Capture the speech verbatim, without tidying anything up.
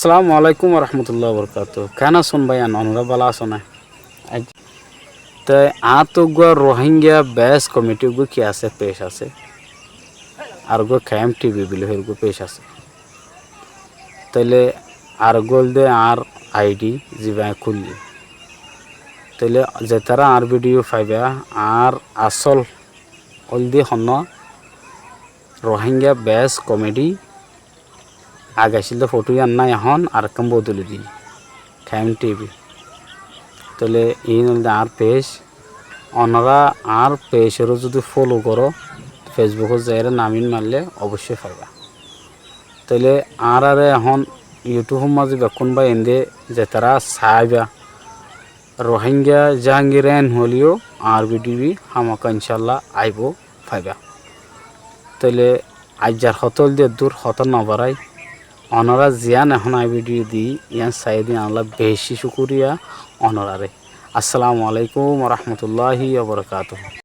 Assalamu alaikum warahmatullahi wabarakatuhu. Keén asón báiyain, onorá bála asón né? Te añáttu uggúa Rohingya best comedy uggúa ki asé, page asé. Ar uggúa K M T V buli hoór uggúa page asé. Tóile ar uggúa óilde añár I D zibá kúlli. Tóile zetará añár video faibá, añár asól óilde honnúa Rohingya best comedy. Age accíl de fotó yían nái, ehón arekkán bodoli diyé, K M T V. Tóile iín óilde añár page. Onorá añár page oré zodi follow goró, Facebook ot zaiyóre nam iín maille oboiccí faibá. Tóile añáráre ehón YouTube or mazé bekkún báiyain de zetará saibá, Rohingya Jahangir en hoilé yó añár video hámaka incálla aibó, faibá. Tóile aijjar hotá óilde eddúr, hotá no barái. Onorá ziyán ehón añí video di, yían saiyó de yíanolla beci cúkuriya onoráre. Assalamu alaikum warahmatullahi wabarakatuhu.